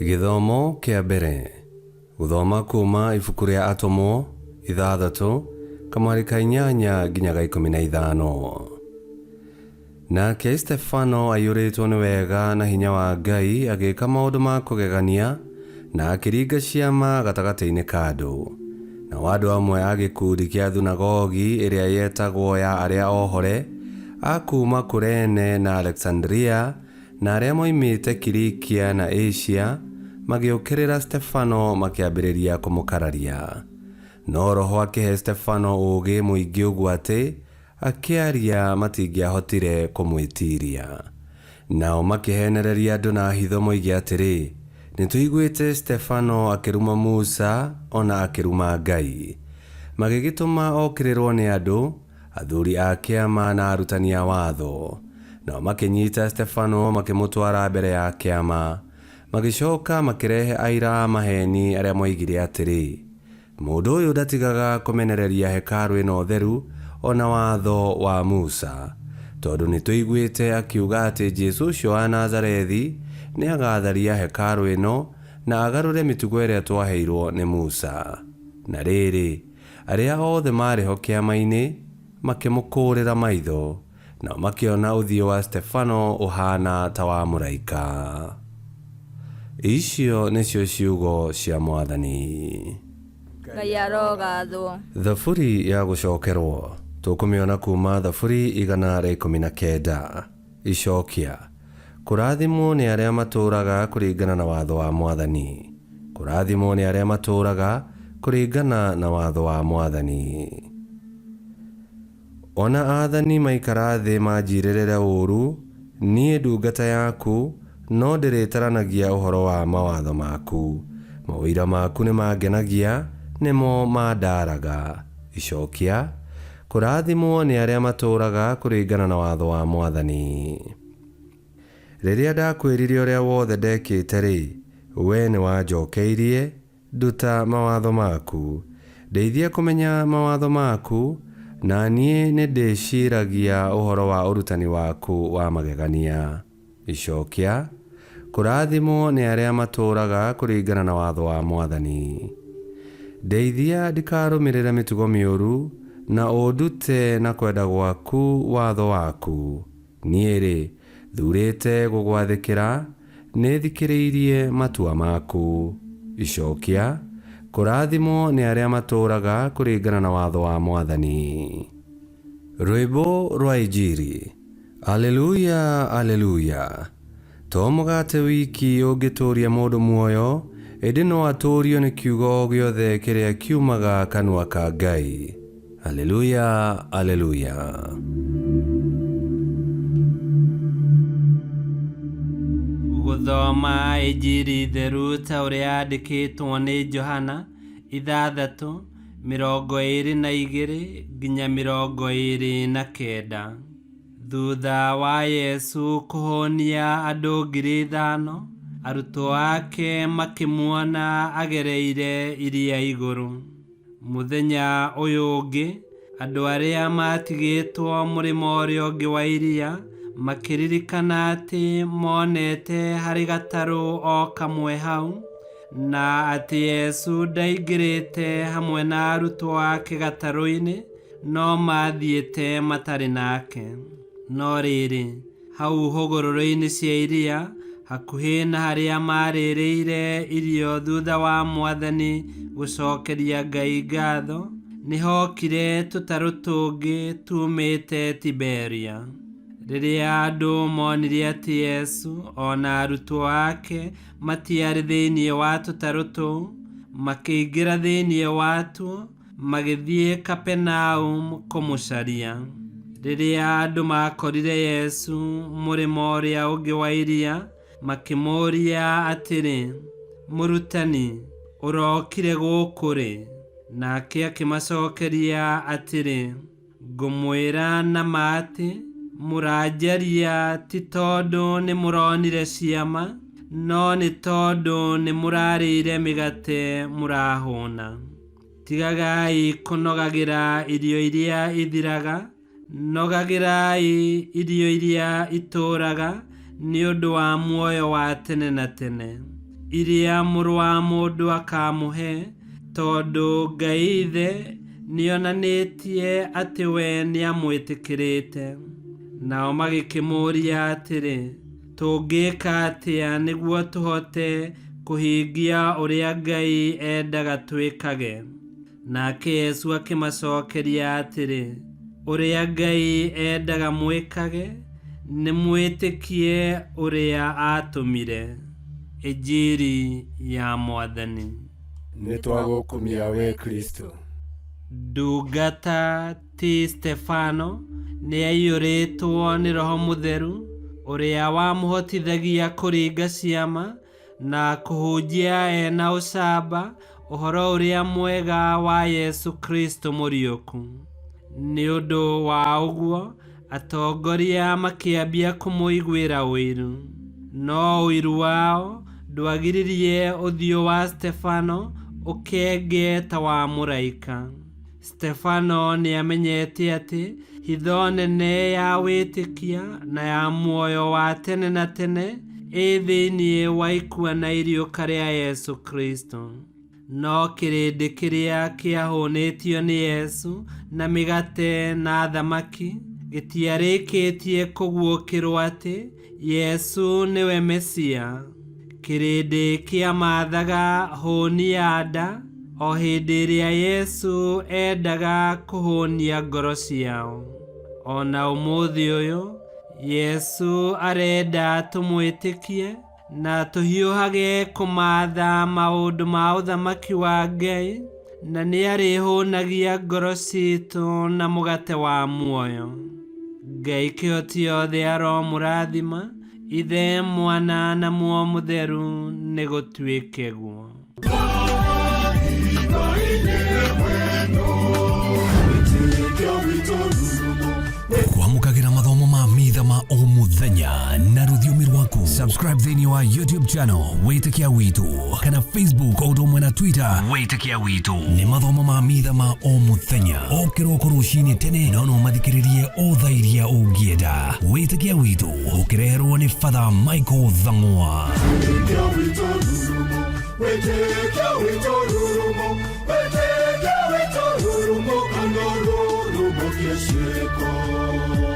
Gĩthomo kĩa mbere. Gũthoma kuuma ibuku rĩa Atũmwo, 6, kamwari ka 8 nginya ga 15. Nake Stefano aiyũrĩtwo nĩ wega na hinya wa Ngai agĩka maũndũ ma kũgegania na akĩringa ciama gatagatĩ-inĩ ka andũ. Nao andũ amwe a gĩkundi kĩa thunagogi ĩrĩa yetagwo ya arĩa ohore, a kuuma Kurene na Alexandria, na arĩa moimĩte Kilikia na Asia, magĩũkĩrĩra Stefano makĩambĩrĩria kũmũkararia. No Roho akĩhe Stefano ũũgĩ mũingĩ ũguo atĩ akĩaria matingĩahotire kũmwĩtiiria. Nao makĩheenereria andũ na hitho moige atĩrĩ, Nĩtũiguĩte Stefano akĩruma Musa o na akĩruma Ngai. Magĩgĩtũma okĩrĩrwo nĩ andũ, athuri a kĩama na arutani a watho. Nao makĩnyita Stefano makĩmũtwara mbere ya kĩama. Magĩcoka makĩrehe aira a maheeni arĩa moigire atĩrĩ, Mũndũ ũyũ ndatigaga kũmenereria hekarũ ĩno theru o na watho wa Musa. Tondũ nĩtũiguĩte akiuga atĩ Jesũ ũcio wa Nazarethi nĩagatharia hekarũ ĩno na agarũre mĩtugo ĩrĩa twaheirwo nĩ Musa. Na rĩrĩ, arĩa othe maarĩ ho kĩama-inĩ makĩmũkũũrĩra maitho, nao makĩona ũthiũ wa Stefano ũhaana ta wa mũraika. Icio nĩcio ciugo cia Mwathani. Ngai arogathwo. Thaburi ya gũcokerwo tũkũmĩona kuuma Thaburi 119. Icokia. Kũrathimwo nĩ arĩa matũũraga kũringana na watho wa Mwathani. Kũrathimwo nĩ arĩa matũũraga kũringana na watho wa Mwathani. O na aathani maikara thĩ manjiirĩrĩre ũũru, niĩ ndungata yaku no ndĩrĩtaranagia ũhoro wa mawatho maku. Maũira maku nĩmangenagia, nĩmo mandaaraga. Icokia. Kũrathimwo nĩ arĩa matũũraga kũringana na watho wa Mwathani. Rĩrĩa ndakwĩrire ũrĩa wothe ndekĩte-rĩ, wee nĩwanjookeirie, nduta mawatho maku. Ndeithia kũmenya mawatho maku, na niĩ nĩndĩciiragia ũhoro wa ũrutani waku wa magegania. Icokia. Kũrathimwo nĩ arĩa matũũraga kũringana na watho wa Mwathani. Ndeithia ndikarũmĩrĩre mĩtugo mĩũru, na ũndute na kwenda gwaku watho waku. Niĩ-rĩ, thuurĩte gũgwathĩkĩra, nĩthikĩrĩirie matua maku. Icokia. Kũrathimwo nĩ arĩa matũũraga kũringana na watho wa Mwathani. Rwĩmbo rwa Injiri. Aleluya, Aleluya. To mũgate wiki ũngĩtũũria mũndũ muoyo, ĩndĩ no atũũrio nĩ kiugo o gĩothe kĩrĩa kiumaga kanua ka Ngai. Aleluya, Aleluya. Gũthoma Injiri theru ta ũrĩa yandĩkĩtwo nĩ Johana 6:22 nginya 29. Thutha wa Yesu kũhũnia andũ 5,000, arutwo ake makĩmuona agereire iria igũrũ. Mũthenya ũyũ ũngĩ, andũ arĩa maatigĩtwo mũrĩmo ũrĩa ũngĩ wa iria makĩririkana atĩ monete harĩ gatarũ o kamwe hau, na atĩ Yesu ndaingĩrĩte hamwe na arutwo ake gatarũ-inĩ, no maathiĩte matarĩ nake. No rĩrĩ, hau hũgũrũrũ-inĩ cia iria, hakuhĩ na harĩa maarĩrĩire irio thutha wa Mwathani gũcokeria Ngai ngatho, nĩhokire tũtarũ tũngĩ tuumĩte Tiberia. Rĩrĩa andũ monire atĩ Yesu o na arutwo ake matiarĩ thĩinĩ wa tũtarũ tũu, makĩingĩra thĩinĩ watuo, magĩthiĩ Kapenaum kũmũcaria. Rĩrĩa andũ maakorire Yesu mũrĩmo ũrĩa ũngĩ wa iria, makĩmũũria atĩrĩ, Mũrutani, ũrokire gũkũ rĩ? Nake akĩmacokeria atĩrĩ, Ngũmwĩra na ma atĩ, mũranjaria ti tondũ nĩmũronire ciama, no nĩ tondũ nĩmũrarĩire mĩgate mũrahũna. Tigagai kũnogagĩra irio iria ithiraga, nogagĩrai irio iria itũũraga nĩ ũndũ wa muoyo wa tene na tene. iria Mũrũ wa Mũndũ akamũhe, tondũ Ngai Ithe nĩonanĩtie atĩ we nĩamwĩtĩkĩrĩte. Nao magĩkĩmũũria atĩrĩ, tũngĩka atĩa nĩguo tũhote kũhingia ũrĩa Ngai endaga twĩkage? Nake Yesu akĩmacokeria atĩrĩ, ũrĩa Ngai endaga mwĩkage nĩ mwĩtĩkie ũrĩa aatũmire. Injiri ya Mwathani. Nĩ twagũkumia we Kristo. Ndungata ti Stefano nĩaiyũrĩtwo nĩ Roho Mũtheru ũrĩa wamũhotithagia kũringa ciama na kũhunjia ena ũcamba ũhoro ũrĩa mwega wa Yesu Kristo mũriũku. Nĩ ũndũ wa ũguo atongoria makĩambia kũmũiguĩra ũiru, no ũiru wao ndwagiririe ũthiũ wa Stefano ũkenge ta wa mũraika. Stefano nĩamenyete atĩ hitho nene ya wĩtĩkia na ya muoyo wa tene na tene ĩ thĩinĩ wa ikua na iriũka rĩa Yesu Kristo. No kĩrĩndĩ kĩrĩa kĩahũnĩtio nĩ Yesu na mĩgate na thamaki gĩtiarĩkĩtie kũguũkĩrwo atĩ Yesu nĩwe Mesia. Kĩrĩndĩ kĩamathaga hũni ya nda o hĩndĩ ĩrĩa Yesu endaga kũhũnia ngoro ciao. Ona ũmũthĩ ũyũ Yesu arenda tũmwĩtĩkie na tũhiũhage kũmatha maũndũ ma ũthamaki wa Ngai, na nĩarĩhũnagia ngoro citũ na mũgate wa muoyo. Ngai kĩhoti yothe aromũrathima, Ithe, Mwana na Muoyo Mũtheru, nĩgũtuĩke guo. Kwamũkagĩra mathomo ma mitha ma o mũthenya na rũthiomi rwaku. Subscribe thĩinĩ wa YouTube channel Wĩtĩkia Witũ kana Facebook o ũndũ ũmwe na Twitter Wĩtĩkia Witũ. Nĩ mathomo ma mitha ma o mũthenya o kĩroko rũcinĩ tene, no no mathikĩrĩrie o thaa iria ũngĩenda. Wĩtĩkia Witũ ũkĩreherwo nĩ Father Michael Thang'wa. Wĩtĩkia witũ rurumo, wĩtĩkia witũ rurumo, wĩtĩkia witũ rurumo, kana rurumo kĩciĩko.